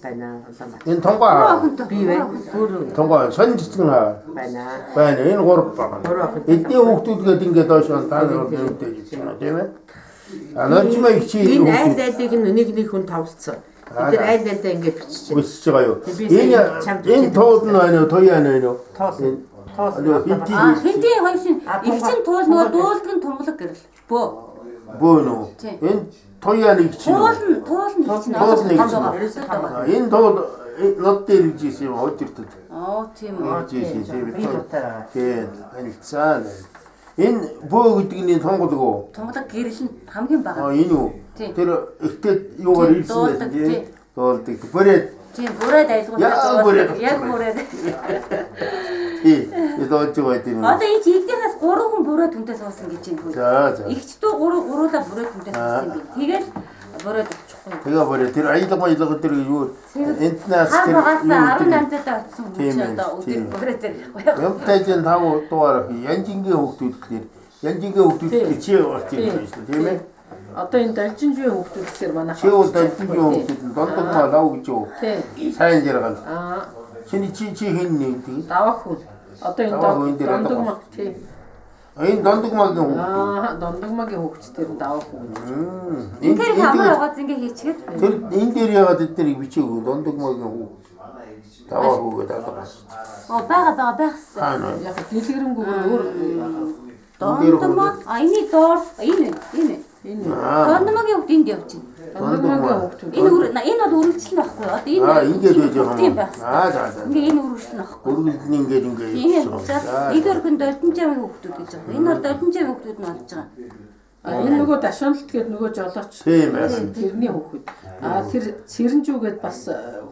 Байна. Улаанбаатар. Энэ тунгай Охинтой. Би байна. Бүр тунгай сонь цэцгэн хаа байна. байна. Энэ гурав байгаа. Гурван охин. Эдний хүүхдүүд гээд ингээд доош та нар бол нэмтэй гэж байна тийм ээ. А норжмаа их чи Энэ айл айлыг нь нэг нэг хүн тавлцсан. Бид нар айл айлдаа ингээд бичиж байна. өсөж байгаа юу? Би Энэ сая чамд энэ бичээд туул нь байна уу? Туяа нь байна уу? Тоос. Тоос. Алуу, хинтий. А хинтийн хоёр шин А, их чин туул нөгөө дуулдаг нь тунгалаг гэрэл. Бөө. Бөөн үү? Тийм. Энэ туяа нэг чи. Туул нь туул нь их чин. Туул нь их том чин. байгаа. Өсөд байгаа. Энэ туул нод дээр ирж исэн юм хойд иртэд. Оо тийм үү. Ирж исэн тийм Би дуртай байгаа. Тийм танилцсан. Энэ бөө гэдэг нь энэ тунгалаг уу? Тунгалаг гэрэл нь хамгийн бага. А энэ үү? Тийм. Тэр ихтэй юугаар Тийм, ирсэн байсан дуулдаг, тийм. тийм. Дуулдаг. Бүрээд Тийм бүрээд айлгуулдаг. Яг бүрээд Яг бүрээд. тий. Дуулж байгаа тийм. Одоо энэ чи эднийхээс 3 хүн бүрээд хүнтэй суусан гэж юм хүү. За за. Игч дүү 3 гуруула бүрээд хүнтэй суусан юм би. Тэгэл бүрээд очихгүй. Тэгээ бүрээ тэр аялга маялга тэр юу энтнаас Хар тэр багаас юу 18 даа очсон хүн Тийм чи ээ, одоо өдөр тийм. бүрээд ярихгүй яах. Юмтайжин тав дугаар янжингийн хүүхдүүд гэхээр янжингийн хүүхдүүд гэхээр чи орч ирж байна шүү дээ, тийм ээ. Одоо энэ Должинжийн хүүхдүүд гэхээр манай Чи бол должингийн хүүхдүүд нь дондогмаа лав гэж юу? Тий. Сайн жаргал. Аа, Чиний чи чи хин нэг тийм. давах хүн. Одоо энэ Давах хүн дээр одоо Дондогмаг тий. Энэ дондогмаагийн хүүхдүүд. Аа, Дондогмагийн хүүхдүүд нь давах хүн. Энэ Тэгэхээр энэ ямар дээр угааз ингэ хийчихэд тэр энэ дээр яагаад эд нарыг бичээгүй дондогмаагийн хүүхд. Даваа хүүгээд алга байна. оо бага бага байх хэвээр. Аа нөө. Яг дэлгэрэнгүй өөр Дондомоо а энэ доор энэ байна, энэ байна. энэ Аа. Дондомогийн хүүхд энд явж байна. Дондогмагийн хүүхдүүд. Энэ үр энэ бол үргэлжлэл нь байхгүй юу? Одоо энэ Аа ингээд байж байгаа тийм юм. байх хэвээр. Аа за за. Ингээ энэ үргэлжлэл нь байхгүй. Үргэлжлэн ингээд ингээд Тийм явчихсан. учраас За, нэгдүгээр хүн Должинжавын хүүхдүүд гэж байгаа. Энэ бол Должинжавын хүүхдүүд нь болж байгаа. А энэ нөгөө Дашоналт гээд нөгөө жолооч. Тийм байсан. Тэрний хүүхэд. А тэр Цэрэнжүү гээд бас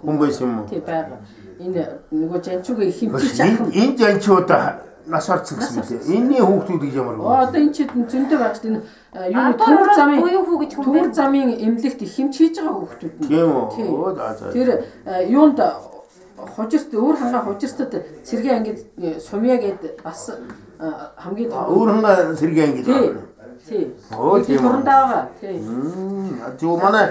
Хүн байсан юм уу? тий байгаа. Энэ нөгөө Жанчуугийн хэмжиж ах. Энэ энэ жанчуудаа нас орсон гэсэн үг тийм. Энийний хүүхдүүд гэж ямар Оо вэ? одоо энэ ч зөндөө байгаа шүү дээ. Энэ А юуны төмөр замын буян хүү гэж хүн төмөр байна. замын эмнэлэгт их хэмж хийж байгаа хүүхдүүд нь. Тийм үү? Тий. Оо за за. Тэр юунд хужирт өөр хангаа хужиртад цэргийн ангид сумья гээд бас хамгийн том. Өөр хангаа сэргийн анги Тий. байна. Тий. Оо, тийм үү. Турандаа байгаа. Тий. Зөв манай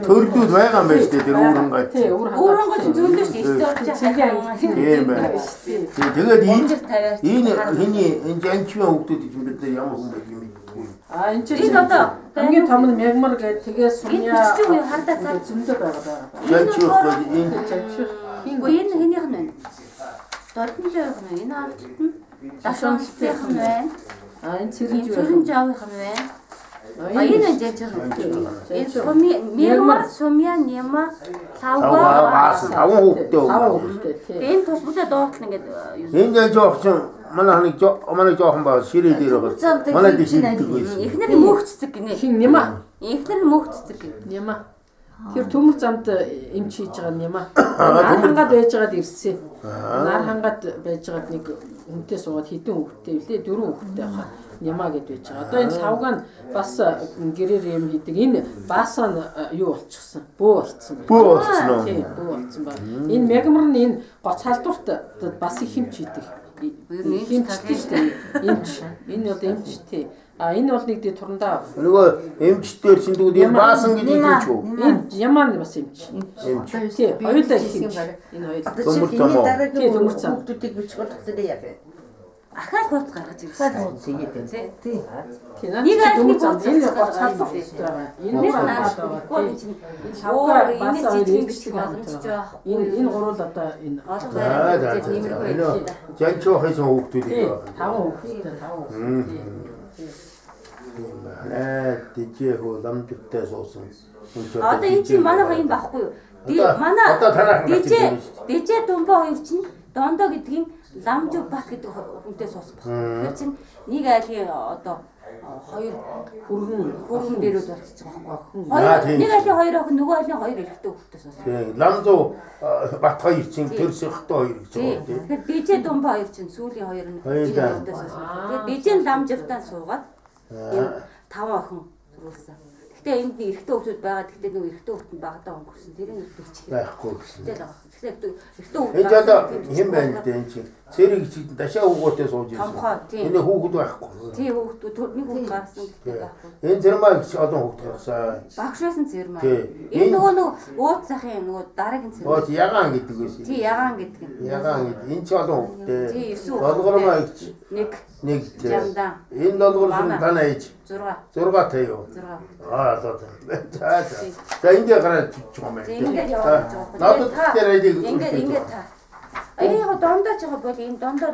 төрдүүд байгаа юм байна шүү дээ тэр өөр хангаа. Тий, өөр хангаа. Өөр хангаа чинь зөндөө шүү дээ. Ихтэй Цэргийн анги. Тийм байна. Тий. Тий, Тэгээд энэ Бомжир тавиар. энэ хиний энэ жанчвын хүүхдүүд гэж бид нар ямар хүн байх юм мэдгүй. А энэ чинь Энэ одоо хамгийн том нь Мягмар гээд тэгээ Энэ сумья бичдэг үе хардаа цаа. ингээд зөндөө байгаа байгаа. Жанчвын байхгүй энэ Жанчуу хин Үгүй энэ хэнийх нь байна. Должинжавынх нь байна. Энэ ардлт нь Дашоонлтынх нь байна. А энэ Энэ цэрэнжүү. Цэрэнжавынх нь байна. А энэ нь жанчвын. Энэ сумья Мягмар. Мягмар, сумья, Нема, тавгаа Лавга. баас таван хүүхдтэй. Таван хүүхдтэй тий. Энэ тус бүлээ доотлон ингээд юу. Энэ жанчвын охин манай ханыг манай жоохон баа ширээ дээр байгаа. Манай дэш ширдэг байсан. Эхнэр нь мөнх цэцэг гинэ. Хин Нема. Эхнэр нь мөнх цэцэг гинэ. Нема. Тэр төмөр замд эмч хийж байгаа Нема. Нар хангаад байжгаад ирсэн. Нар хангаад байжгаад нэг хүнтэй суугаад хідэн хүүхдтэй үлээ дөрвөн хүүхдтэй байхаа Нема гэд байж байгаа. Одоо энэ лавга нь бас гэрээр юм хийдэг. Энэ баасаа нь юу болчихсон? Бөө болцсон байна. Бөө болцсон уу? Тий, бөө болцсон байна. Энэ мягмар нь энэ гоц халдварт бас их хэмч хийдэг. Ер нь эмч Хэмчдэг шүү дээ. Эмч. Энэ бол эмч тий. А энэ бол нэг дэ турандаа. Нөгөө эмчтэр чинь тэгвэл энэ баасан гэж хэлж үү? Энэ яман бас эмч. Эмч. Тий, хоёулаа их эмч. Энэ хоёулаа. Одоо Төмөр чи зам уу? хиний дараагийн Тий, төмөр зам. хүүхдүүдийг бичих болох зэрэг яах вэ? Ахаал хууц гаргаж ирсэн. Тэгээд тий. Тий, наад Нэг чи аль төмөр нэг зам. хууц Энэ гаргаж гоц халдвар ирсэн. байгаа. Энэ Энэс бол нааш байгаа. гэхгүй Тий. чинь Лавга өөр бас энэс хоёр жижиг эргэжлэг бичих боломжтой байхгүй. Энэ энэ гурвал одоо энэ Олон За за байранд за. тиймэрхүү Энэ юм да. жанчвын хийсэн хүүхдүүд тий, юм байна. таван хүүхдтэй, таван хүүхдтэй. Тий. Аа, дижээ хөө ламжтай суусан. Одоо энэ чинь манай хоёр юм байхгүй юу? Одоо- Манай одоо танайхан гарч дижээ ирж байна шүү дижээ думбаа хоёр чинь Дондоо гэдгийн Ламжу Бат гэдэг хүнтэй суусан баг. Тэгэхээр чинь нэг айлын одоо хоёр Хүргэн хөргөн дээрүүд болчихсон байхгүй. Аа, Хоёр тийм. нэг айлын хоёр охин нөгөө айлын хоёр эрэгтэй хүүхдтэй суусан. Тийм, ламзуу Батхой ирсэн, тэр сэхтэй хоёр гэж Тий. байгаа тийм. Тэгэхээр дижээ думбаа хоёр чинь сүүлийн хоёр нь Хоёулаа. жиг хүүхдтэй суусан. Тэгэхээр дижээ ламживтаа суугаад энэ таван охин төрүүлсэн. Гэтэ энд нэг эрэгтэй хүүхдүүд байгаа. Гэтэ нөгөө эрэгтэй хүүхд нь багадаа өнгөрсөн. Тэр нь бичих. Байхгүй гэсэн. Тэгэл байгаа. Тэгсэн эрэгтэй хүүхд. Энэ одоо хэн байна гэдэг энэ чинь. Цэрэг чиг дашаа хүүгөөтэй сууж ирсэн. Томхоо, тийм. Энэ хүүхэд байхгүй. Тий хүүхдүүд нэг хүүхд гарсан гэхдээ байхгүй. Энэ зэрмаа их олон хүүхэд гарсан. Багш байсан цэрмаа. Тий. Энэ нөгөө ууц захын нөгөө дараагийн цэрмаа. Бод ягаан гэдэг байсан. Тий ягаан гэдэг юм. Ягаан гэдэг. Энэ ч олон хүүхэдтэй. Тий, 9 хүүхэдтэй. Долгормаа их Нэг нэг тий. Жамдан. Энэ долгор Мама. дана ээж. 6 6 тавь. 6. Аа за за. За за. За ингээ гараад чиж байгаа юм байна. Тий ингээд яваад байгаа. Надад тэр айдыг Ингээд ингээд та. Аа яг дондоо жоо бол энэ дондоо